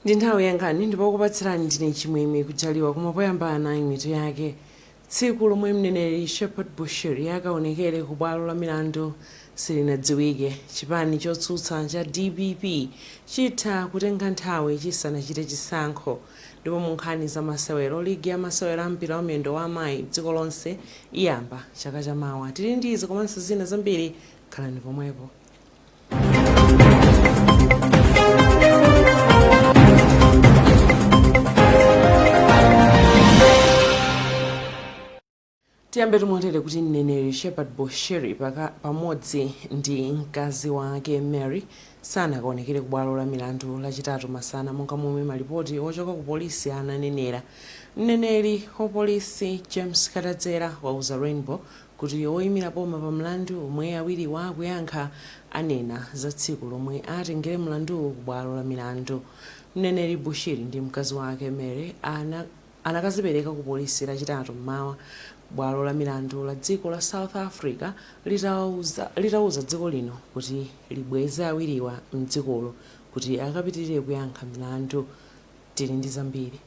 Ndi nthawi ya nkhani ndipo okupatsirani ndine Chimwemwe Kujaliwa. Koma poyamba nayi mitu yake. Tsiku lomwe mneneri Shepherd Bushiri akaonekere ku bwalo la milandu silinadziwike. Chipani chotsutsa cha DPP chitha kutenga nthawi chisanachite chisankho. Ndipo mu nkhani za masewero, ligi ya masewero a mpira wa miyendo wa amayi dziko lonse iyamba chaka chamawa. Tili ndi izi komanso zina zambiri, khalani pomwepo. Tiyambe timotere kuti mneneri Shepherd Bushiri pamodzi ndi mkazi wake Mary sanakaonekere ku bwalo la milandu Lachitatu masana monga momwe malipoti ochoka ku polisi ananenera. Mneneri wa polisi James Kadadzera wauza Rainbow kuti oyimira boma pa mlandu omwe awiriwa akuyankha anena za tsiku lomwe atengere mlanduwu ku bwalo la milandu. Mneneri Bushiri ndi mkazi wake Mary anakazipereka ku polisi Lachitatu mmawa bwalo la milandu la dziko la South Africa litauza dziko lino kuti libweze awiriwa mdzikolo kuti akapitirire kuyankha milandu. Tili ndi zambiri.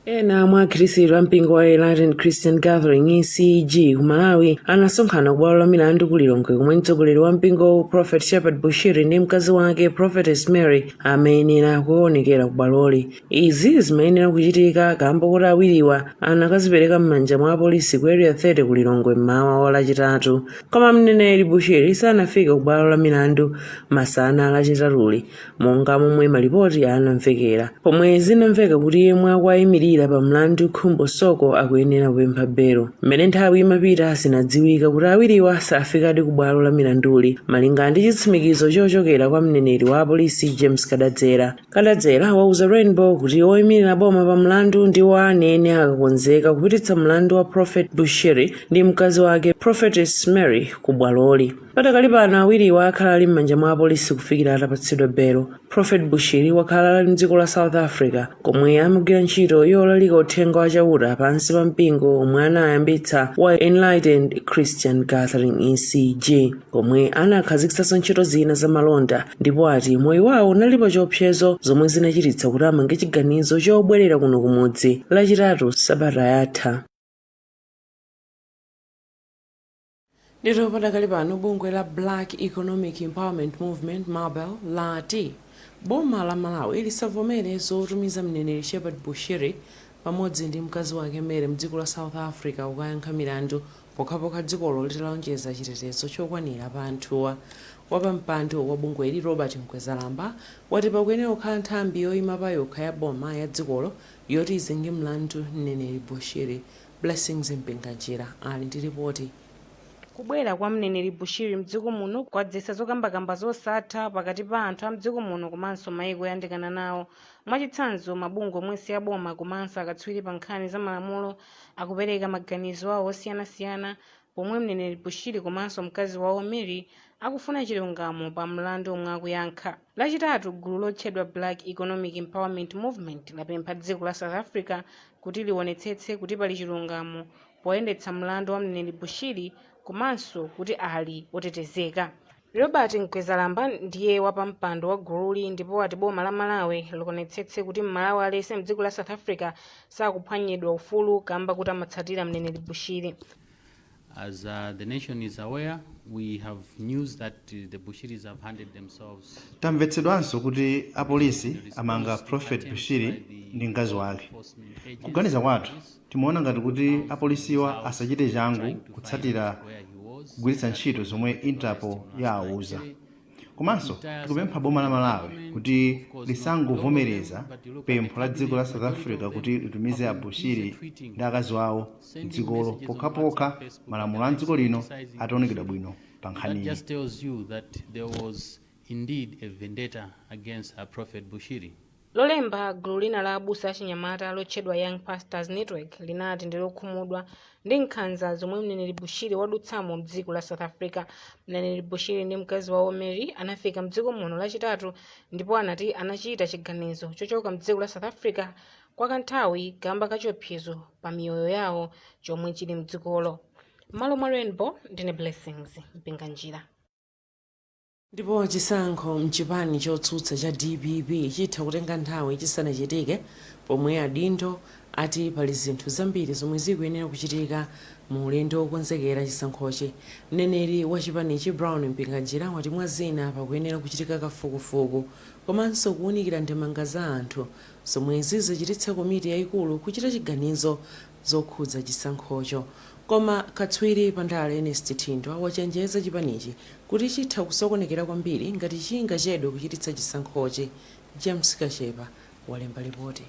Ena mwa akhristu a mpingo wa Enlightened Christian Gathering, ECG, ku Malawi anasonkhana ku bwalo la milandu ku Lilongwe komwe mtsogoleri wa mpingowu Prophet Shepherd Bushiri ndi mkazi wake Prophetess Mary amayenera kukaonekera ku bwaloli. Izi zimayenera kuchitika kamba kuti awiriwa anakazipereka m'manja mwa apolisi ku Area 30 ku Lilongwe mmawa wa Lachitatu. Koma mneneri Bushiri sanafike ku bwalo la milandu masana a Lachitatuli monga momwe malipoti anamvekera, pomwe zinamveka kuti yemwe akuwayimirira pa mlandu Khumbo Soko akuyenera kupempha belo. Mmene nthawi imapita zinadziwika kuti awiriwa safikadi ku bwalo la milanduli malinga ndi chitsimikizo chochokera kwa mneneri wa apolisi James Kadadzera. Kadadzera wauza Rainbow kuti oyimirira boma pa mlandu ndiwo anene akakonzeka kupititsa mlandu wa Prophet Bushiri ndi mkazi wake Prophetess Mary ku bwaloli. Padakali pano awiriwa akhala ali m'manja mwa apolisi kufikira atapatsidwa belo. Prophet Bushiri wakhala ali mdziko la South Africa komwe amagwira ntchito yolalika uthenga wa Chauta pansi pa mpingo omwe anayambitsa wa Enlightened Christian Gathering, ECG, komwe anakhazikitsanso ntchito zina za malonda, ndipo ati moyo wawo unali pa chiopsezo zomwe zinachititsa kuti amange chiganizo chobwerera kuno kumudzi Lachitatu sabata yatha. Ndipo padakali pano bungwe la Black Economic Empowerment Movement, MABEL, lati boma la Malawi lisavomere zotumiza mneneri Shepherd Bushiri pamodzi ndi mkazi wake Mary mdziko la South Africa kukayankha milandu pokhapokha dzikolo litalonjeza chitetezo chokwanira pa anthuwa. Wapampando wa bungweli Robert Mkwezalamba wati pakuyenera kukhala nthambi yoyima payokha ya boma ya dzikolo yoti izenge mlandu mneneri Bushiri. Blessings Mpinganjira ali ndi ripoti. Kubwera kwa mneneri Bushiri mdziko muno kwadzetsa zokambakamba zosatha pakati pa anthu a mdziko muno komanso maiko oyandikana nawo. Mwachitsanzo, mabungwe omwe si aboma komanso akatswiri pa nkhani za malamulo akupereka maganizo awo osiyanasiyana pomwe mneneri Bushiri komanso mkazi wawo Mary akufuna chilungamo pa mlandu omwe akuyankha. Lachitatu, gulu lotchedwa Black Economic Empowerment Movement lapempha dziko la South Africa kuti liwonetsetse kuti pali chilungamo poyendetsa mlandu wa mneneri Bushiri komanso kuti ali otetezeka. Robert Mkwezalamba ndiye wapampando wa gululi ndipo ati boma la Malawi lionetsetse kuti Mmalawi aliyense mdziko la South Africa sakuphwanyidwa ufulu kamba kuti amatsatira mneneri Bushiri. As the nation is aware, we have news that the Bushiris have handed themselves. Tamvetsedwanso kuti apolisi amanga Prophet Bushiri ndi mkazi wake. Kuganiza kwathu, timaona ngati kuti apolisiwa asachite changu kutsatira kugwiritsa ntchito zomwe Interpol yawauza. Komanso tikupempha boma la Malawi kuti lisangovomereza pempho la dziko la South Africa kuti litumize a Bushiri ndi akazi awo mdzikolo pokhapokha malamulo a mdziko lino ataonekedwa bwino pa That nkhaniyi. just tells you that there was indeed a vendetta against a Prophet Bushiri. Lolemba, gulu lina la abusa achinyamata lotchedwa Young Pastors Network linati ndi lokhumudwa ndi nkhanza zomwe mneneri Bushiri wadutsamo mdziko la South Africa. Mneneri Bushiri ndi mkazi wawo Mary anafika mdziko muno Lachitatu ndipo anati anachita chiganizo chochoka mdziko la South Africa kwa kanthawi kamba ka chiopsezo pa miyoyo yawo chomwe chili mdzikolo. M'malo mwa Rainbow, ndine Blessings Mpinganjira. Ndipo chisankho mchipani chotsutsa cha DPP chitha kutenga nthawi chisanachitike, pomwe adindo ati pali zinthu zambiri zomwe zikuyenera kuchitika mu ulendo wokonzekera chisankhochi. Mneneri wa chipanichi, Brown Mpinganjira, wati mwa zina pakuyenera kuchitika kafukufuku komanso kuwunikira ndemanga za anthu zomwe zizachititsa komiti yayikulu kuchita chiganizo zokhudza chisankhocho. Koma katswiri pandale Ernest Thindwa wachenjeza chipanichi kuti chitha kusokonekera kwambiri ngati chingachedwe kuchititsa chisankhochi. James Kachepa walemba ripoti.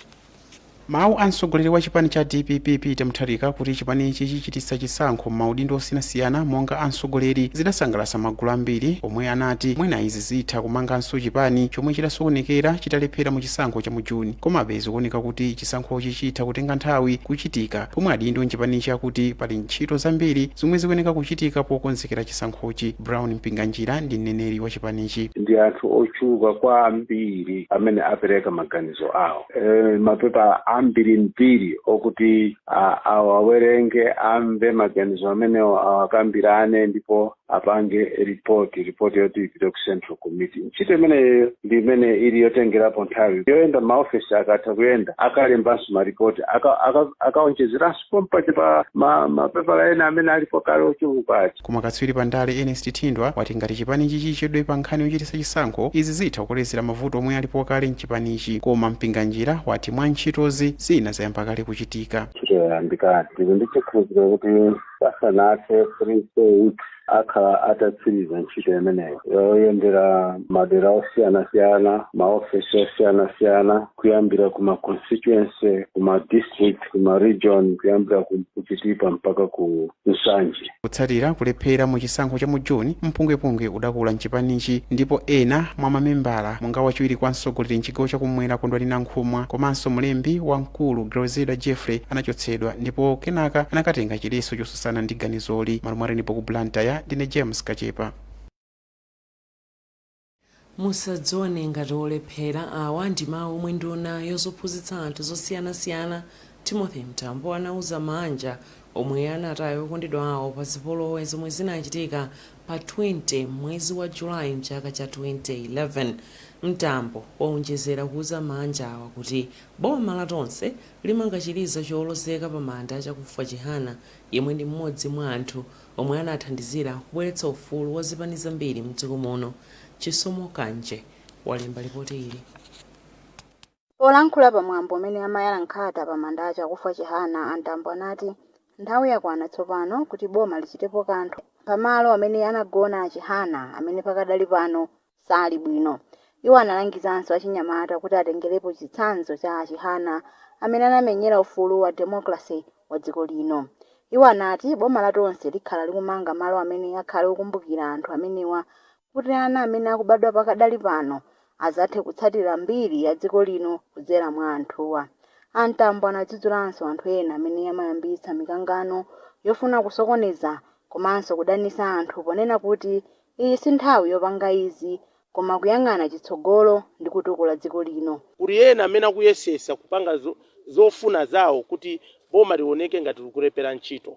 Mawu a mtsogoleri wa chipani cha DPP, Peter Mutharika, kuti chipanichi chichititsa chisankho m'maudindo osiyanasiyana monga amtsogoleri zidasangalatsa magulu ambiri omwe anati mwina izi zitha kumanganso chipani chomwe chidasokonekera chitalephera mu chisankho cha mu Juni. Komabe zikuoneka kuti chisankhochi chitha kutenga nthawi kuchitika, pomwe adindo mchipanichi akuti pali ntchito zambiri zomwe zikuyeneka kuchitika pokonzekera chisankhochi. Brown Mpinganjira ndi mneneri wa chipanichi. Ndi anthu ochuluka kwambiri amene apereka maganizo awo, mapepa ambirimbiri okuti awawerenge, amve maganizo amenewo, awakambirane ndipo apange ripoti yoti ipite ku Central Committee. Ntchito imeneyo ndi imene ili yotengerapo nthawi yoyenda maofesi. Akatha kuyenda, akalembanso maripoti, akaonjezeranso pompaja pa mapepala ena amene alipo kale ochuluka. Koma katswiri pandale Ernest Thindwa wati ngati chipanichi chichedwe pa nkhani yochititsa chisankho, izi zitha kukolezera mavuto omwe alipo kale mchipanichi. Koma Mpinganjira wati mwa ntchitozi zina zayamba kale kuchitika. Ntchito yayambikani. Ndili ndi chikhulupiriro kuti pasanathe 3-4 weeks akhala atatsiriza ntchito imeneyo yoyendera madera osiyanasiyana, maofesi osiyanasiyana, kuyambira kuma constituency, kuma district, kuma region, kuyambira ku Chitipa mpaka ku Nsanje. Kutsatira kulephera mu chisankho cha mu Juni, mpungwepungwe udakula mchipanichi ndipo ena mwa mamembala monga wachiwiri kwa mtsogoleri mchigawo chakumwera Kondwani Nankhumwa komanso mlembi wamkulu Grezelder Jeffrey anachotsedwa ndipo kenaka anakatenga chiletso chosusana ndi ganizoli. Malumwarenipo ku Blantyre, ndine James Kachepa. Musadzione ngati olephera. Awa ndi mawu omwe nduna yozophunzitsa anthu zosiyanasiyana Timothy Mtambo anauza mabanja omwe anataya okondedwa awo pa zipolowe zomwe zinachitika pa 20 mwezi wa Julayi mchaka cha 2011. Mtambo waonjezera kuuza mabanja awa kuti boma la Tonse limanga chiliza cholozeka pa manda Chakufwa Chihana, yemwe ndi mmodzi mwa anthu omwe anathandizira kubweretsa ufulu wa zipani zambiri mdziko muno. Chisomo Kanje walemba ripoti ili. Polankhula pamwambo umene amayala nkhata pa manda a Chakufwa Chihana, a Mtambo anati nthawi yakwana tsopano kuti boma lichitepo kanthu pamalo amene anagona a Chihana, amene pakadali pano sali bwino. Iwo analangizanso achinyamata kuti atengerepo chitsanzo cha a Chihana amene anamenyera ufulu wa democracy wa dziko lino. Iwo anati boma la Tonse likhala likumanga malo amene akhale okumbukira anthu amenewa kuti ana amene akubadwa pakadali pano azathe kutsatira mbiri ya dziko lino kudzera mwa anthuwa. A Mtambo anadzudzulanso anthu ena amene amayambitsa mikangano yofuna kusokoneza komanso kudanisa anthu, ponena kuti iyi si nthawi yopanga izi koma kuyang'ana chitsogolo ndi kutukula dziko lino. Kuli ena amene akuyesesa kupanga zofuna zawo kuti boma lioneke ngati likulephera ntchito.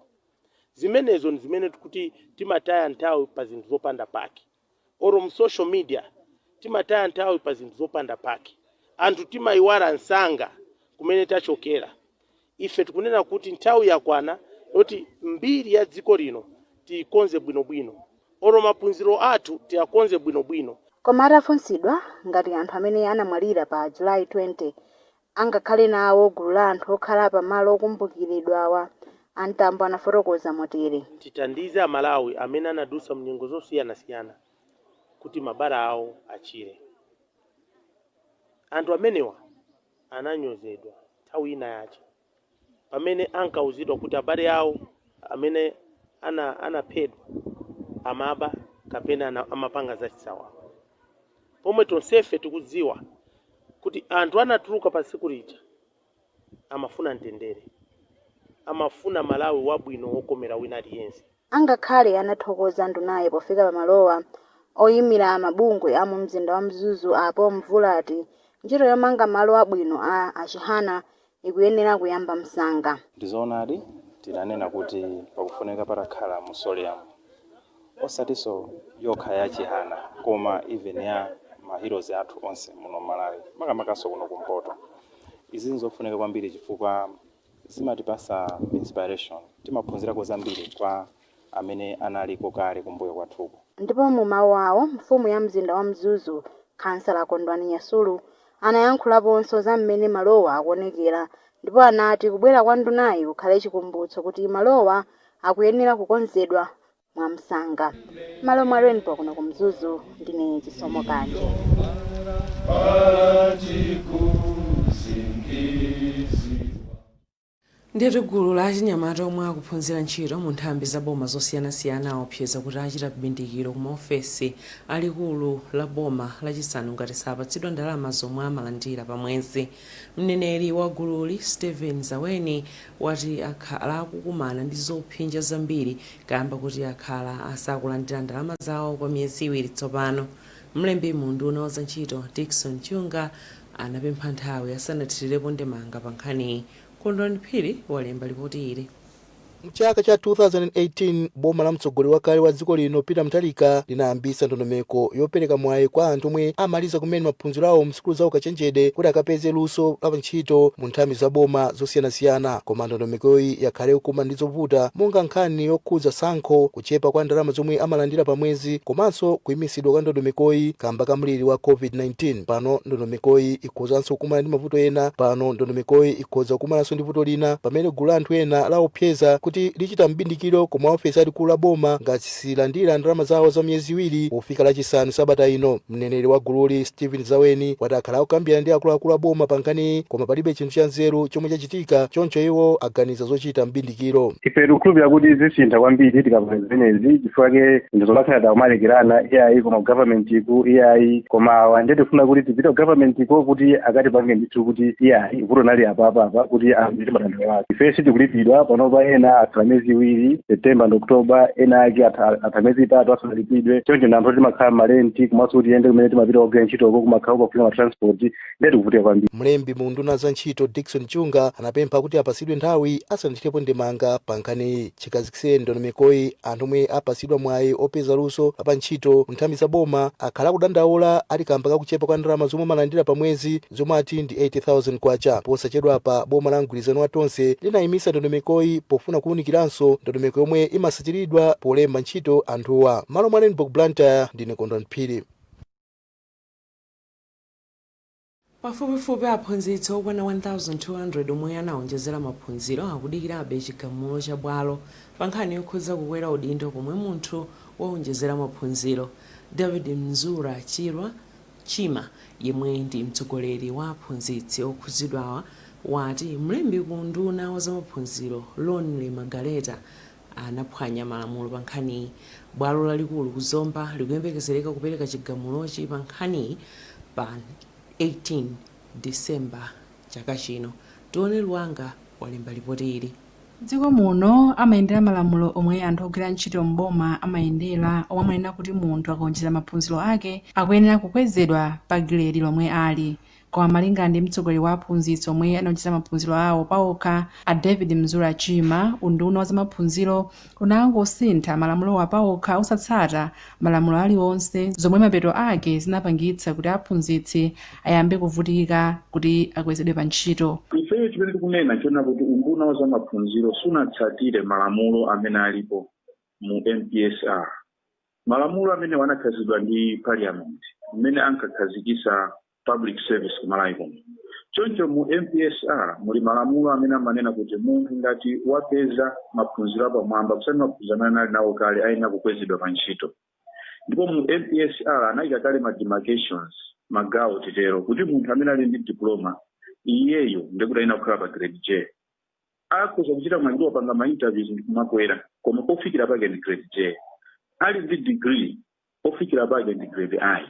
Zimenezo ndi zimene tikuti timataya nthawi pa zinthu zopanda pake. Oro mu social media timataya nthawi pa zinthu zopanda pake. Anthu timayiwala msanga kumene tachokera. Ife tikunena kuti nthawi yakwana yoti mbiri ya dziko lino tiyikonze bwinobwino, oro maphunziro athu tiyakonze bwinobwino. Koma atafunsidwa ngati anthu amene anamwalira pa Julayi 20 angakhale nawo gulu la anthu okhala pamalo okumbukiridwawa, a Mtambo anafotokoza motere. Tithandize Amalawi amene anadusa mnyengo zosiyanasiyana kuti mabala awo achire. Anthu amenewa ananyozedwa nthawi ina yache pamene ankauzidwa kuti abale awo amene anaphedwa amaba kapena amapanga zachisawawa, pomwe tonsefe tikudziwa kuti anthu anatuluka pa tsiku lija amafuna mtendere, amafuna Malawi wabwino wokomera wina aliyense. Angakhale anathokoza ndunayi pofika pamalowa, oyimira mabungwe a mu mzinda wa Mzuzu apo Mvula ati ntchito yomanga malo abwino a Achihana ikuyenera kuyamba msanga. Ndizoonadi, tinanena kuti pakufunika patakhala mausoleum. Osatinso yokha ya Chihana, koma even ya ma heroes athu onse muno Malawi, makamakaso kuno kumpoto. Izi nzofunika kwambiri chifukwa zimatipasa inspiration, timaphunzirako zambiri kwa amene analiko kale kumbuyo kwathuko. Ndipo mu mawu awo, mfumu ya mzinda wa Mzuzu, Khansala Kondwani Nyasulu, anayankhulaponso za mmene malowa akuonekera, ndipo anati kubwera kwa ndunayi kukhale chikumbutso kuti malowa akuyenera kukonzedwa mwamsanga. Malo mwa Rainbow kuno ku Mzuzu, ndine Chisomo Kanje. Ndiyeti gulu la achinyamata omwe akuphunzira ntchito mu nthambi za boma zosiyanasiyana aopseza kuti achita m'bindikiro ku maofesi alikulu la boma Lachisanu ngati sapatsidwa ndalama zomwe amalandira pa mwezi. Mneneri wa gululi, Stephen Zaweni, wati akhala akukumana ndi zopsinja zambiri kamba kuti akhala asakulandira ndalama zawo kwa miyezi 2 tsopano. Mlembi mu unduna wa zantchito, Dickson Chunga, anapempha nthawi asanathirirepo ndemanga pa nkhaniyi. Kondwani Phiri walemba ripoti ili. Mchaka cha 2018, boma la mtsogoleri wakale wa dziko lino Peter Mutharika linayambitsa ndondomeko yopereka mwayi kwa anthu omwe amaliza kumene maphunziro awo msukulu za ukachenjede kuti akapeze luso la ntchito mu nthambi za boma zosiyanasiyana. Koma ndondomekoyi yakhale ikukumana ndi zovuta, monga nkhani yokhudza tsankho, kuchepa kwa ndalama zomwe amalandira pa mwezi, komanso kuyimitsidwa kwa ndondomekoyi kamba ka mliri wa COVID-19. Pano ndondomekoyi ikhozanso kukumana ndi mavuto ena. Pano ndondomekoyi ikhoza kukumananso ndi vuto lina pamene gulu la anthu ena laopseza kuti lichita m'bindikiro ku maofesi alikulu la boma ngati silandira ndalama zawo za miyezi 2 pofika Lachisanu sabata ino. Mneneri wa gululi, Stephen Zaweni, wati akhala akukambirana ndi akuluakulu a boma pa nkhaniyi, koma palibe chinthu cha nzeru chomwe chachitika, choncho iwo aganiza zochita m'bindikiro. Ife tikukhulupirira kuti zisintha kwambiri tikapanga zimenezi, chifukwa ke zinthu zomakhala takumalekerana, iyayi koma government iku, iyayi koma awa. Ndiye tifuna kuti tipite ku government iko kuti akatipange ndithu kuti iyayi, vuto nali apapapa, kuti amvete madandaulo ake. Ife sitikulipidwa panopa. Ena atha miyezi 2, September ndi October, ena ake atha miyezi 3 asanalipidwe. Choncho ndi anthu timakhala m'malenti, komanso kuti tiyende kumene timapita kugwira ntchitoko kumakhala kufika ma transport, ndiye tikuvutika kwambiri. Mlembi mu unduna za ntchito, Dickson Chunga, anapempha kuti apasidwe nthawi asanathirepo ndemanga pa nkhaniyi. Chikhazikitsire ndondomekoyi, anthu omwe apasidwa mwayi opeza luso pa ntchito mu nthambi za boma akhala akudandaula ati kamba kakuchepa kwa ndalama zomwe amalandira pa mwezi, zomwe ati ndi 80,000 kwacha. Posachedwapa, boma la mgwirizano wa Tonse linayimisa ndondomekoyi pofuna kuwunikiranso ndondomeko yomwe imasatiridwa polemba ntchito anthuwa. Malo mwa Rainbow, Blantyre, ndine Kondwani Phiri. Pafupifupi aphunzitsi okwana 1200 omwe anawonjezera maphunziro akudikirabe chigamulo cha bwalo pa nkhani yokhudza kukwera udindo pomwe munthu wawonjezera maphunziro. David Mzura Chirwa Chima, yemwe ndi mtsogoleri wa aphunzitsi okhudzidwawa, wati mlembi ku unduna wa zamaphunziro, Lonely Magaleta, anaphwanya malamulo pa nkhaniyi. Bwalo lalikulu ku Zomba likuyembekezereka kupereka chigamulochi pa nkhaniyi pa 18 Disemba chaka chino. Tione Luwanga walemba ripoti ili. Dziko muno amayendera malamulo omwe anthu ogwira ntchito m'boma amayendera, omwe amanena kuti munthu akaonjezera maphunziro ake akuyenera kukwezedwa pa giredi lomwe ali. Koma malinga ndi mtsogoleri wa aphunzitsi omwe anaonjezera maphunziro awo paokha, a David Mzura Chima, unduna wa zamaphunziro unangosintha malamulowa paokha osatsata malamulo aliwonse, zomwe mapeto ake zinapangitsa kuti aphunzitsi ayambe kuvutika kuti akwezedwe pa ntchito. Ifeyo chimene tikunena chonena kuti unduna wa zamaphunziro sunatsatire malamulo amene alipo mu MPSR. Malamulo amene anakhazikidwa ndi parliament mmene ankakhazikisa public service kumalawi kuno. Choncho mu MPSR muli malamulo amene amanena kuti munthu ngati wapeza maphunziro apamwamba, kusati maphunziro amene anali nawo kale, ayenera kukwezedwa pa ntchito. Ndipo mu MPSR anayika kale ma demarcations, magawo titero, kuti munthu amene ali ndi diploma iyeyo ndikuti ayenera kukhala pa grade J. Akhoza kuchita mwachidwi, wapanga ma interviews ndi kumakwera, koma pofikira pake ndi grade J. Ali ndi degree, pofikira pake ndi grade I.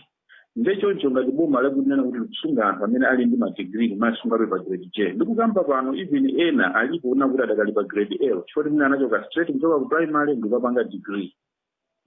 Nde choncho ngati boma lakunena kuti likusunga anthu amene ali ndi ma degree kumasungabe pa grade J, ndikukamba pano even ena alipo una kuti adakali pa grade L, chifukwa timene anachoka straight kuchoka ku primary ndikukapanga degree.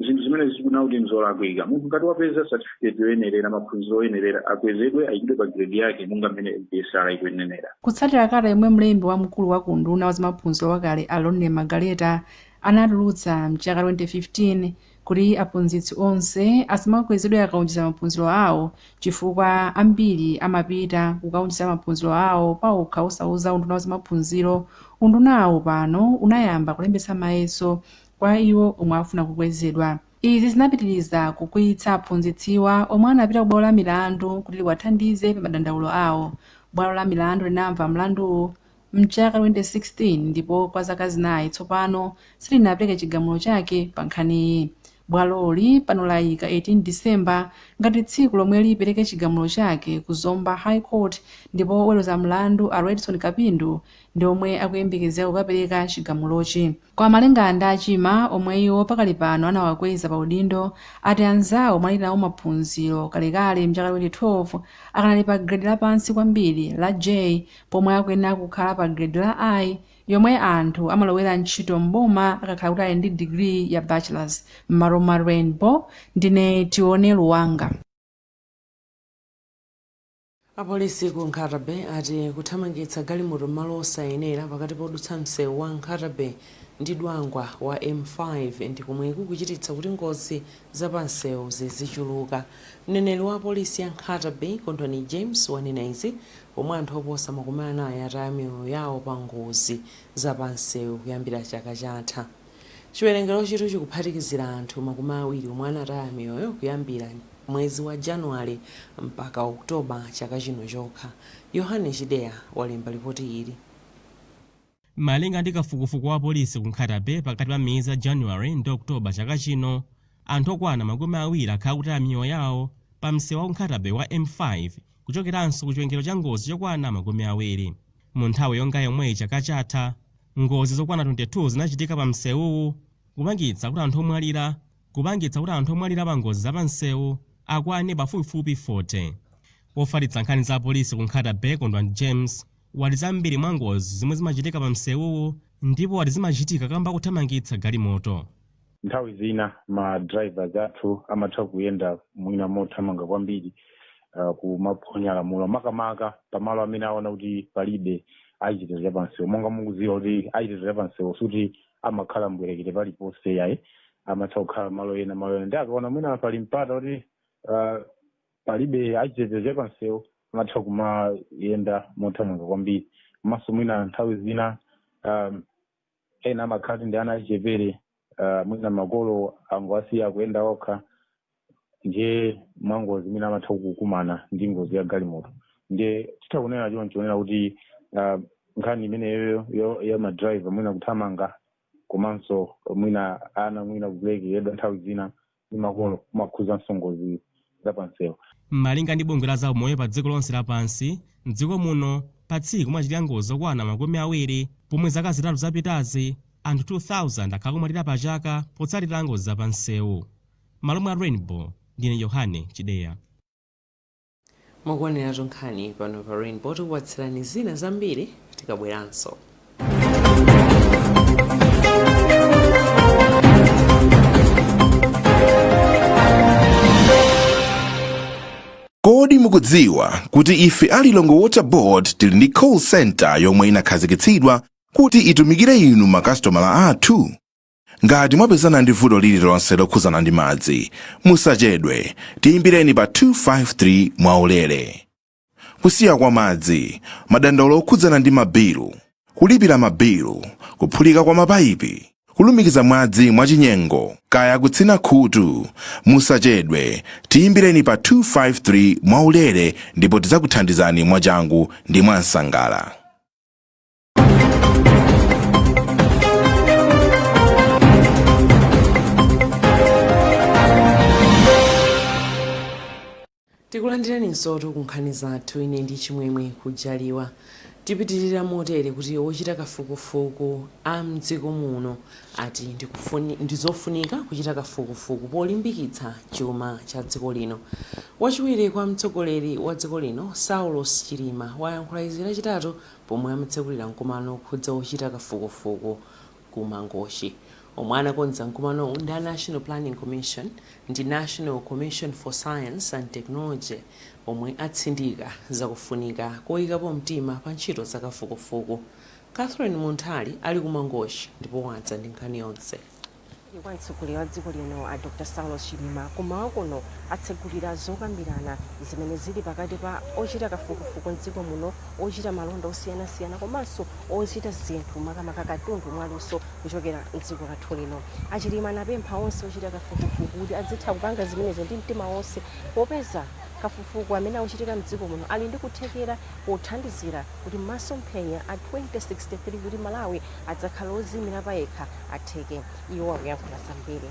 Zinthu zimene zikuna kuti nzolakwika. Munthu ngati wapeza certificate yoyenerera, maphunziro oyenerera, akwezedwe, ayikidwe pa grade yake monga mmene MPSR ikuyenenera. Kutsatira kalata yomwe mlembi wamkulu wa ku unduna wa zamaphunziro wakale, a Lonely Magaleta, anatulutsa mchaka 2015. Kuti aphunzitsi onse asamakwezedwe akaonjeza maphunziro awo, chifukwa ambiri amapita kukaonjeza maphunziro awo pawokha osauza unduna wa zamaphunziro. Undunawo pano unayamba kulembetsa mayeso kwa iwo omwe afuna kukwezedwa. Izi zinapitiriza kukwiyitsa aphunzitsiwa, omwe anapita ku bwalo la milandu kuti liwathandize pa madandaulo awo. Bwalo la milandu linamva mlanduwu mchaka 2016, ndipo kwa zaka 4 tsopano silinapereke chigamulo chake pa nkhaniyi. Bwaloli pano layika 18 Disemba ngati tsiku lomwe lipereke chigamulo chake ku Zomba High Court, ndipo oweruza mlandu a Redson Kapindu ndi omwe akuyembekezeka kukapereka chigamulochi. Kwa malinga ndi Achima, omwe iwo pakali pano anawakweza pa udindo, ati anzawo omwe ali nawo maphunziro kalekale mchaka 2012 akanali pa grade lapansi kwambiri la J, pomwe akuyenera kukhala pa grade la I, yomwe anthu amalowera ntchito mboma akakhala kuti ali ndi degree ya bachelors. M'malo mwa Rainbow, ndine Tione Luwanga. Apolisi ku Nkhata Bay ati kuthamangitsa galimoto m'malo osayenera pakati podutsa msewu wa Nkhata Bay ndi Dwangwa wa M5 ndi komwe kukuchititsa kuti ngozi zapamsewu zizichuluka. Mneneri wa polisi ya Nkhata Bay, Kondwani James, wanena izi pomwe anthu oposa 40 ataya miyoyo yawo pa ngozi zapamsewu kuyambira chaka chatha. Chiwerengerochitu chikuphatikizira anthu 20 omwe anataya miyoyo kuyambira mwezi wa Januwale mpaka Oktoba chaka chino chokha. Yohane Chideya walemba lipoti ili. Malinga ndi kafukufuku wa polisi ku Nkhata Bay, pakati pa miyezi ya January ndi Oktoba chaka chino, anthu okwana 20 akhala akutaya miyoyo yawo pa msewu wa ku Nkhata Bay wa M5, kuchokeranso ku chiwerengero cha ngozi chokwana 20. Mu nthawi yonga yomweyi chaka chatha, ngozi zokwana 22 zinachitika pa msewuwu, kupangitsa kuti anthu omwalira pa ngozi za pa msewu akwane pafupifupi 40. Wofalitsa nkhani za polisi ku Nkhata Bay, Kondwani James, wati zambiri mwa ngozi zomwe zimachitika pa msewuwu, ndipo wati zimachitika kamba kuthamangitsa galimoto. Nthawi zina ma drivers athu amatha kuyenda mwina mothamanga kwambiri, kumaphonya lamulo, makamaka pamalo amene aona kuti palibe achitetezo cha pansewu. Monga mukudziwa kuti achitetezo cha pansewu suti amakhala mbwerekete paliponse yayi, amatha kukhala malo ena, ndi akaona mwina pali mpata kuti palibe achitetezo cha pansewu, amatha kumayenda mothamanga kwambiri. Komanso mwina nthawi zina ena amakhala ndi ana achichepere, mwina makolo angowasiya kuyenda okha, ndiye mwangozi mwina amatha kukumana ndi ngozi ya galimoto. Ndiye titha kunena choncho, kunena kuti nkhani imeneyo ya ma driver mwina kuthamanga, komanso mwina ana mwina kulekeredwa nthawi zina ndi makolo, kumakhuzanso ngozi zapansewu. Malinga ndi bungwe la zaumoyo pa dziko lonse lapansi, mdziko muno pa tsiku kumachitika ngozi zokwana 20, pomwe zaka 3 zapitazi anthu 2000 akhala kumwalira pa chaka potsatira ngozi zapansewu. Malo mwa Rainbow, ndine Yohane Chideya. Mukuoneratu nkhani pano pa Rainbow. Tikupatsirani zina zambiri tikabweranso. Kodi mukudziwa kuti ife a Lilongwe Water Board tili ndi call center yomwe inakhazikitsidwa kuti itumikire inu makasitomala athu? Ngati mwapezana ndi vuto lililonse lokhuzana ndi madzi, musachedwe, tiyimbireni pa 253 mwaulere. Kusiya kwa madzi, madandaulo okhudzana ndi mabilu, kulipira mabilu, kuphulika kwa mapayipi, kulumikiza madzi mwachinyengo, kaya kutsina khutu, musachedwe, tiyimbireni pa 253 mwaulere ndipo tidzakuthandizani mwachangu ndi mwansangala. Tikulandirani ku nkhani zathu. Ine ndi Chimwemwe Kujaliwa. Tipitirira motere kuti ochita kafukufuku a mdziko muno ati ndizofunika kuchita kafukufuku polimbikitsa chuma cha dziko lino. Wachiwiri kwa mtsogoleri wa dziko lino, Saulos Chilima, wayankhula izi Lachitatu pomwe amatsekulira mkumano okhudza ochita kafukufuku ku Mangochi. Omwe anakonza mkumanowu ndi a National Planning Commission ndi National Commission for Science and Technology, omwe atsindika zakufunika koyikapo mtima pa ntchito za kafukufuku. Catherine Munthali ali ku Mangochi ndipo wadza ndi nkhani yonse. Kwa mtsogoleri wa dziko lino a Dr Saulos Chilima kumawa kuno atsegulira zokambirana zimene zili pakati pa ochita kafukufuku mdziko muno, ochita malonda osiyanasiyana komanso ochita zinthu, makamaka katundu mwaluso kuchokera mdziko lathu lino. Achilima anapempha onse ochita kafukufuku kuti adzitha kupanga zimenezo ndi mtima wonse, popeza kafukufuku amene akuchitika mdziko muno ali ndi kuthekera pothandizira kuti masomphenya a 2063 kuti Malawi adzakhala oziyimira payekha atheke. Iwo akuyankhula zambiri.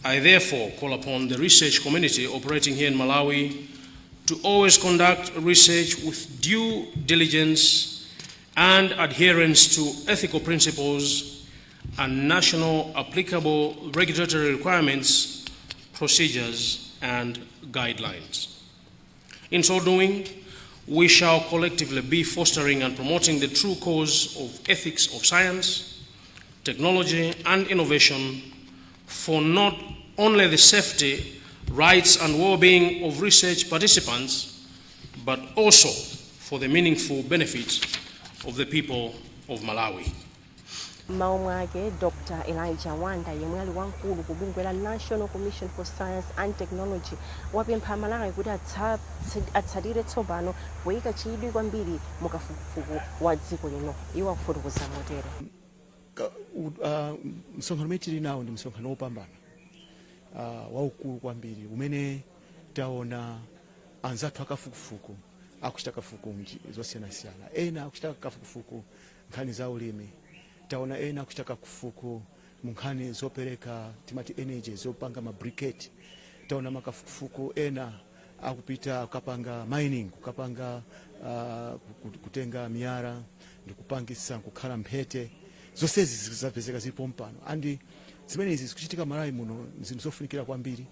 I therefore call upon the research community operating here in Malawi to always conduct research with due diligence and adherence to ethical principles and national applicable regulatory requirements, procedures, and guidelines. In so doing, we shall collectively be fostering and promoting the true cause of ethics of science, technology, and innovation for not only the safety, rights, and well being of research participants, but also for the meaningful benefit of the people of Malawi. M'mawu mwake, Dr Elijah Wanda, yemwe ali wamkulu ku bungwe la National Commission for Science and Technology, wapempha Malawi kuti atsatire tsopano poyika chidwi kwambiri mukafukufuku wa dziko lino. Iwo akufotokoza motere. Msonkhano umene tili nawo ndi msonkhano wopambana, waukulu kwambiri, umene taona anzathu akafukufuku akuchita kafukufuku zosiyanasiyana. Ena akuchita kafukufuku nkhani za ulimi, taona ena akuchita kafukufuku mu nkhani zopereka, timati energy, zopanga ma briquette. Taona makafukufuku ena akupita kukapanga mining, kukapanga kutenga miyala ndikupangisa kukhala mphete. Zonsezi zapezeka zilipo mpano, and zimenezi zikuchitika Malawi muno. Zinthu zofunikira kwambiri,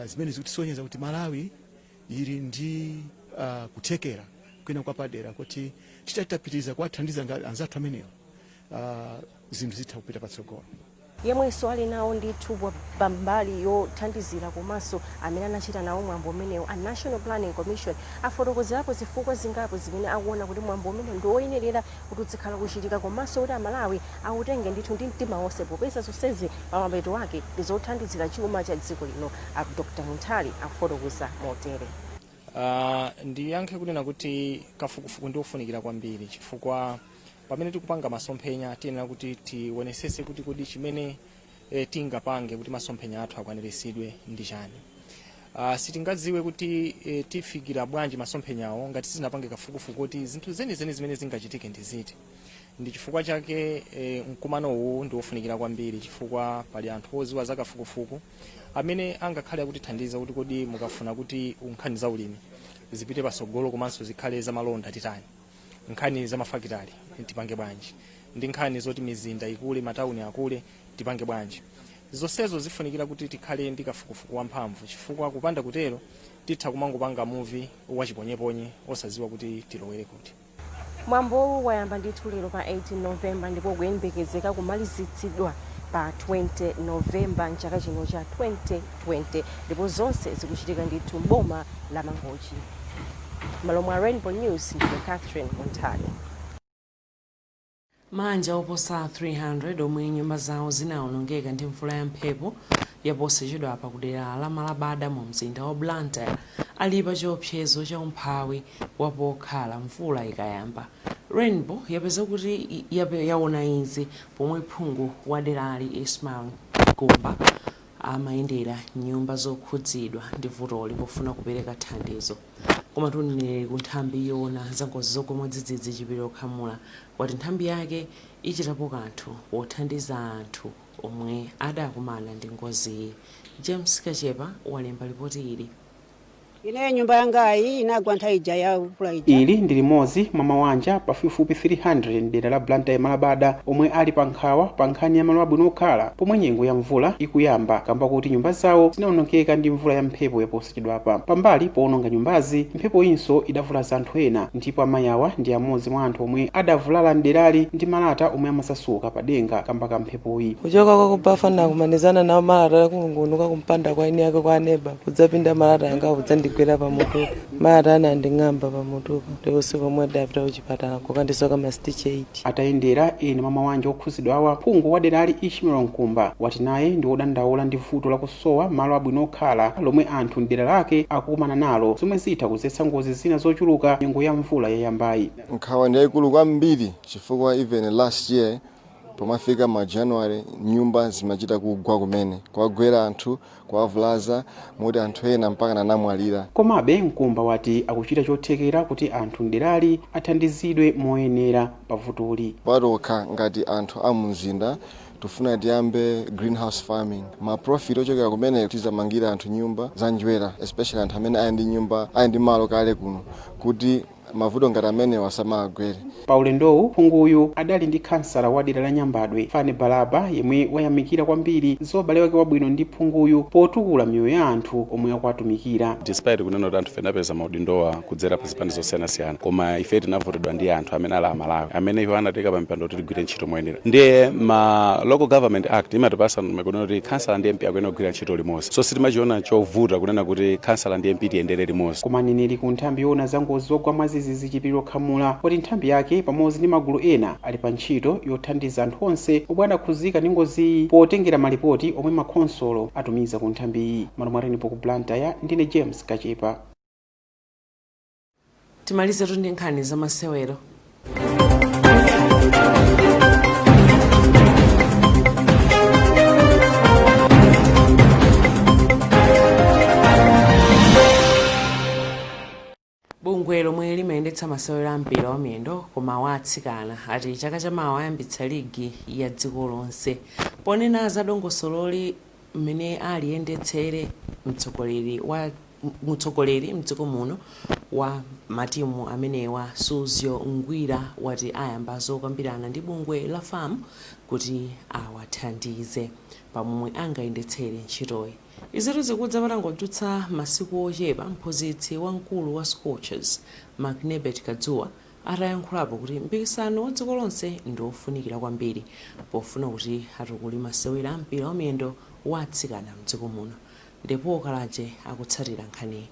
zimene zikutisonyeza kuti Malawi ili ndi kuthekera kwina kwapadera kuti titapitiriza kuwathandiza anzathu amenewa, zinthu zitha kupita patsogolo. Yemwenso ali nawo ndithu pambali yothandizira komanso amene anachita nawo mwambo umenewu, a National Planning Commission, afotokozerapo zifukwa zingapo zimene akuona kuti mwambo umene ndi woyenerera kuti uzikhala kuchitika, komanso kuti Amalawi awutenge ndithu ndi mtima wonse, popeza zonsezi pamapeto ake ndi zothandizira chuma cha dziko lino. A Dr Munthali akufotokoza motere. Ndiyankhe kunena kuti kafukufuku ndi ofunikira kwambiri, chifukwa pamene tikupanga masomphenya tiyenera kuti tionesese kuti kodi chimene tingapange kuti masomphenya athu akwaniritsidwe ndi chani. Sitingadziwe kuti tifikira bwanji masomphenyawo ngati sitinapange kafukufuku kuti zinthu zenizeni zimene zingachitike ndi ziti. Ndi chifukwa chake mkumano uwu ndi wofunikira kwambiri, chifukwa pali anthu oziwa za kafukufuku amene angakhale akutithandiza kuti kodi mukafuna kuti nkhani za ulimi zipite pasogolo komanso zikhale zamalonda titani, nkhani za mafakitali tipange bwanji, ndi nkhani zoti mizinda ikule, matawuni akule, tipange bwanji. Zonsezo zifunikira kuti tikhale ndi kafukufuku wamphamvu, chifukwa kupanda kutero titha kumangopanga muvi wachiponyeponye osaziwa kuti tilowere kuti. Mwambowu wayamba ndithu lero pa 18 Novemba ndipo kuyembekezeka kumalizitsidwa pa 20 Novemba mchaka chino cha 2020, ndipo zonse zikuchitika ndithu mboma la Mangochi. Malo mwa Rainbow News, ndine Catherine Munthali. Mabanja oposa 300 omwe nyumba zawo zinawonongeka ndi mvula ya mphepo yaposachedwapa ku dera la Malabada mu mzinda wa Blantyre ali pa chiopsezo cha umphawi wapokhala mvula ikayamba. Rainbow yapeza kuti yaona izi pomwe phungu wa derali Ismail Gumba amayendera nyumba zokhudzidwa ndi vutoli pofuna kupereka thandizo. Koma mneneri ku nthambi yoona za ngozi zogwa mwadzidzidzi, Chipiliro Khamula, wati nthambi yake ichitapo kanthu pothandiza anthu omwe adakumana ndi ngoziyi. James Kachepa walemba ripoti ili. Ine nyumba yangayi inagwa nthawi ija ya mvula ija. Ili ndi limodzi mwa mawanja pafupifupi 300 mdera la Blantyre Malabada omwe ali pa nkhawa pa nkhani ya malo abwino okhala pomwe nyengo ya mvula ikuyamba, kamba kuti nyumba zawo zinawonongeka ndi mvula ya mphepo yaposachedwapa. Pambali powononga nyumbazi, mphepo inso idavulaza anthu ena, ndipo amayi awa ndi amodzi mwa anthu omwe adavulala mderali ndi malata omwe amasasuka pa denga kamba ka mphepoyi. Kuchoka kwa kubafa nakumanizana nawo malata akulungunuka kumpanda kwa eni yake kwa aneba kudzapinda malata anga kudzandigwira. Inandigwera pamutupa, malata ananding'amba pamutupa, ndi usiku omwe ndapita kuchipatala kukandisoka ma stitch 8. Atayendera ena mwa mabanja okhuzidwa awa, phungu wa derali Ishmael Nkumba wati naye ndi wodandaula ndi vuto lakusowa malo abwino okhala lomwe anthu mdera lake akukumana nalo, zomwe zitha kuzetsa ngozi zina zochuluka nyengo ya mvula yayambayi. Nkhawa ndi yayikulu kwambiri chifukwa even last year pomafika ma January nyumba zimachita kugwa kumene, kuwagwera anthu, kuwavulaza, moti anthu ena mpaka anamwalira. Komabe Nkumba wati akuchita chothekera kuti anthu mderali athandizidwe moyenera pavutoli. Patokha ngati anthu a mumzinda tifuna tiyambe greenhouse farming. Ma profit ochokera kumene tizamangira anthu nyumba za njerwa, especially anthu amene ali ndi nyumba, ali ndi malo kale kuno, kuti mavuto ngati amenewa asamagwere. Pa ulendowu phunguyu adali ndi khansala wa dera la Nyambadwe Fane Balaba, yemwe wayamikira kwambiri za ubale wake wabwino ndi phunguyu potukula miyoyo ya anthu omwe akuwatumikira. Despite kunena kuti anthu tinapeza maudindowa kudzera pa zipani zosiyanasiyana, koma ife tinavotedwa ndi anthu amene ali Amalawi, amene iwo anatika pa mipando kuti tigwire ntchito moyenera. Ndiye ma Local Government Act imatipasa kunena kuti khansala ndi MP akuyenera kugwira ntchito limodzi, so sitimachiona chovuta kunena kuti khansala ndi MP tiyendere limodzi. Koma mneneri ku nthambi yoona za ngozi zogwa mwadzidzidzi Chipiliro Khamula wati nthambi yake pamodzi ndi magulu ena ali pa ntchito yothandiza anthu onse omwe adakhuzika ndi ngoziyi potengera malipoti omwe makhonsolo atumiza ku nthambiyi. Malo mwa Rainbow ku Blantyre, ndine James Kachepa. Timalizetu ndi nkhani zamasewero. Bungwe lomwe limayendetsa masewero a mpira wa miyendo koma wa atsikana ati chaka chamawa ayambitsa ligi ya dziko lonse. Ponena za dongosololi mmene aliyendetsere, mtsogoleri mdziko muno wa matimu amenewa Suzgo Ngwira wati ayamba zokambirana ndi bungwe la FAM kuti awathandize pamomwe angayendetsere ntchitoyi. Izitu zikudza patangodutsa masiku ochepa mphunzitsi wamkulu wa Scorchers, McNebert Kadzuwa, atayankhulapo kuti mpikisano wa dziko lonse ndi ofunikira kwambiri pofuna kuti atukule masewera a mpira wa miyendo wa atsikana mdziko muno. Ndipo Kalaje akutsatira nkhaniyi.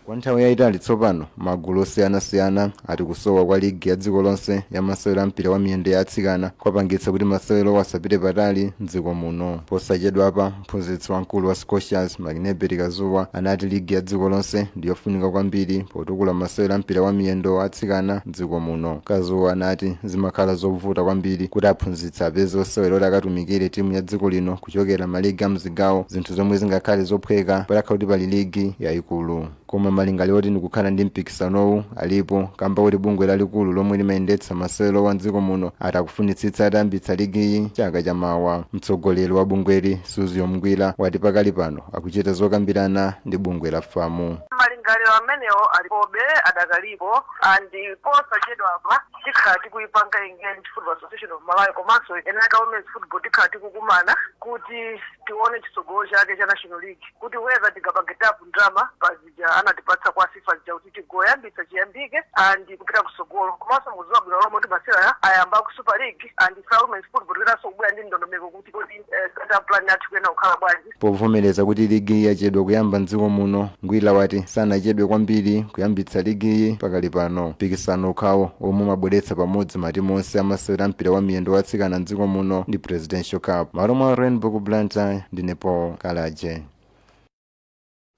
Kwa nthawi yayitali tsopano, magulu osiyanasiyana ati kusowa kwa ligi ya dziko lonse ya masewero a mpira wa miyendo ya atsikana kwapangitsa kuti masewerowa asapite patali mdziko muno. Posachedwapa, mphunzitsi wamkulu wa Scorchers McNebert Kadzuwa anati ligi ya dziko lonse ndi yofunika kwambiri potukula masewero a mpira wa miyendo wa atsikana mdziko muno. Kadzuwa anati zimakhala zovuta kwambiri kuti aphunzitsi apeze osewera oti akatumikire timu ya dziko lino kuchokera maligi a mzigawo, zinthu zomwe zingakhale zophweka patakhala kuti pali ligi yayikulu. Koma malingaliro oti ndikukhala ndi mpikisanowu alipo kamba kuti bungwe lalikulu lomwe limayendetsa masewerowa mdziko muno ati akufunitsitsa atayambitsa ligiyi chaka chamawa. Mtsogoleri wa bungweli Suzgo Ngwira wati pakali pano akuchita zokambirana ndi bungwe la FAM. Malingaliro amenewo alipobe, adakalipo, and posachedwapa tikhala tikuyipanga engage Football Association of Malawi komanso enaka women's football. Tikhala tikukumana kuti tione chitsogolo chake cha National League, kuti whether tingapange tap ndalama pazija anatipatsa kwa FIFA zija kuti tigoyambitsa chiyambike and kupita kutsogolo. Komanso mukudziwa bwino lomwe kuti masewera ayamba ku Super League, and ife women's football tikuyenanso kubwera ndi ndondomeko kuti kodi startup plan yathu ikuyenera kukhala bwanji. Povomereza kuti ligiyi yachedwa kuyamba mdziko muno, Ngwira wati sanachedwe kwambiri kuyambitsa ligiyi pakali pano. Mpikisano okhawo omwe umabweretsa pamodzi matimu onse amasewera mpira wa miyendo wa atsikana mdziko muno ndi Presidential Cup. Malo mwa Rainbow ku Blantyre, ndine Paul Kalaje.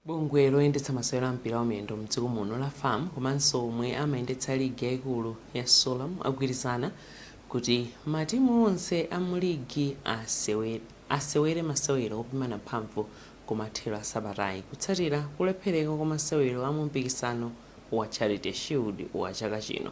Bungwe loyendetsa masewero a mpira wa miyendo mdziko muno la FAM komanso omwe amayendetsa ligi yayikulu ya Sulom agwirizana kuti matimu onse a mu ligi asewere masewero opimana mphamvu kumathero a sabatayi kutsatira kulephereka kwa masewero a mu mpikisano wa Charity Shield wa chaka chino.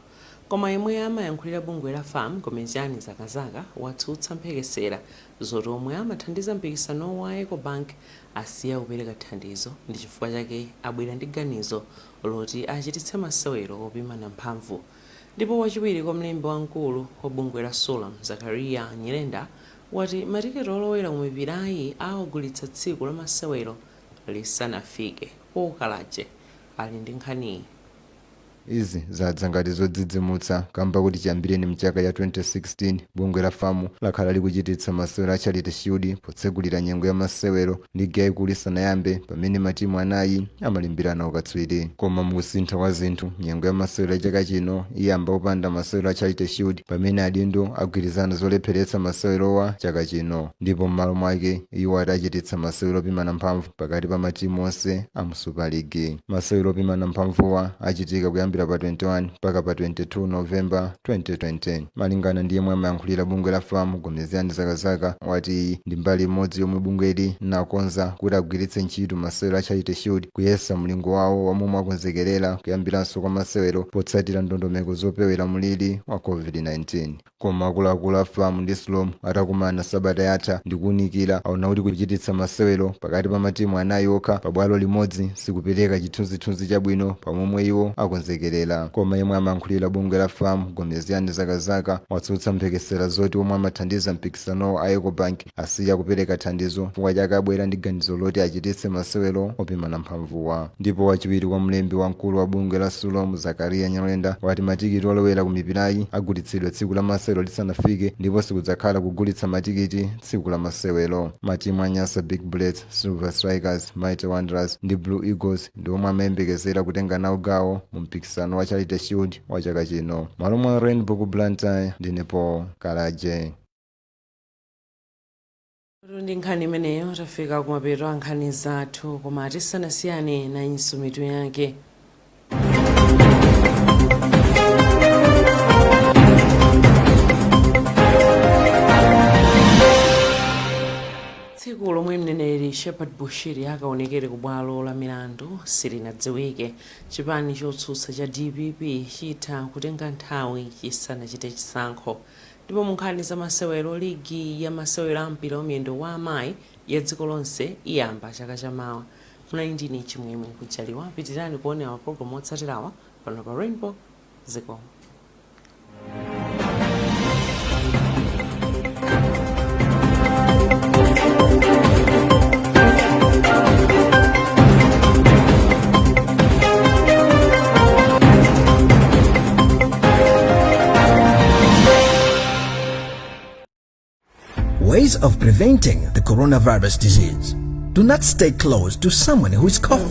Koma yemwe amayankhulira bungwe la FAM, Gomezgani Zakazaka, watsutsa mphekesera zoti omwe amathandiza mpikisanowu a Ecobank asiya kupereka thandizo ndi chifukwa chake abwera ndi ganizo loti achititse masewero opimana mphamvu. Ndipo wachiwiri kwa mlembi wamkulu wa bungwe la Sulom, Zakaria Nyirenda, wati matiketi olowera ku mipirayi awagulitsa tsiku la masewero lisanafike. Paul Kalaje ali ndi nkhaniyi. Izi zadza ngati zodzidzimutsa kamba kuti chiyambireni mchaka cha 2016 bungwe la FAM lakhala likuchititsa masewero a Charity Shield potsegulira nyengo ya masewero ligi yayikulu isanayambe, pamene matimu anayi amalimbirana ukatswiri. Koma mukusintha kwa zinthu, nyengo ya masewero ya chaka chino iyamba kupanda masewero a Charity Shield, pamene adindo agwirizana zolepheretsa masewerowa chaka chino, ndipo m'malo mwake iwo adachititsa masewero opimana mphamvu pakati pa matimu onse a mu Super League. Masewero opimana mphamvuwa achitika kuyambira pa 21 mpaka pa 22 Novemba 2020. Malingana ndi yemwe amayankhulira bungwe la FAM, Gomezgani Zakazaka, wati iyi ndi mbali imodzi yomwe bungweli linakonza kuti agwiritse ntchito masewero a Charity Shield kuyesa mlingo wawo wamomwe akonzekerera kuyambiranso kwa masewero potsatira ndondomeko zopewera mliri wa COVID-19. Koma akuluakulu a FAM ndi SULOM atakumana sabata yatha ndikuwunikira, aona kuti kuchititsa masewero pakati pa matimu anayi okha pabwalo limodzi sikupereka chithunzithunzi chabwino pamomwe iwo akonzekerera. Koma yemwe amayankhulira bungwe la FAM, Gomezgani Zakazaka, watsutsa mphekesera zoti omwe amathandiza mpikisanowo a Ecobank asiya kupereka thandizo chifukwa chake abwera ndi ganizo loti achititse masewero opimana mphamvuwa. Ndipo wachiwiri kwa mlembi wamkulu wa bungwe la SULOM, Zakaria Nyirenda, wati matikiti olowera ku mipirayi agulitsidwa tsiku la masewero lisanafike, ndipo sikudzakhala kugulitsa matikiti tsiku la masewero. Matimu a Nyasa Big Bullets, Silver Strikers, Mighty Wanderers ndi Blue Eagles ndi omwe amayembekezera kutenga nawo gawo mu mpikisano wa Charity Shield wa chaka chino. Malo mwa Rainbow ku Blantyre, ndine Paul Kalaje. Ndi nkhani imeneyo tafika kumapeto a nkhani zathu, koma tisanasiyane, nayinso mitu yake. Tsiku lomwe mneneri Shepherd Bushiri akaonekere ku bwalo la milandu silinadziwike. Chipani chotsutsa cha DPP chitha kutenga nthawi chisanachite chisankho. Ndipo mu nkhani za masewero, ligi ya masewero a mpira wamiyendo wa amayi ya dziko lonse iyamba chaka chamawa. Munali ndine Chimwemwe Kujaliwa. Pitirani kuonera mapulogalamu otsatirawa pano pa Rainbow. Zikomo. Ways of preventing the coronavirus disease. Do not stay close to someone who is coughing.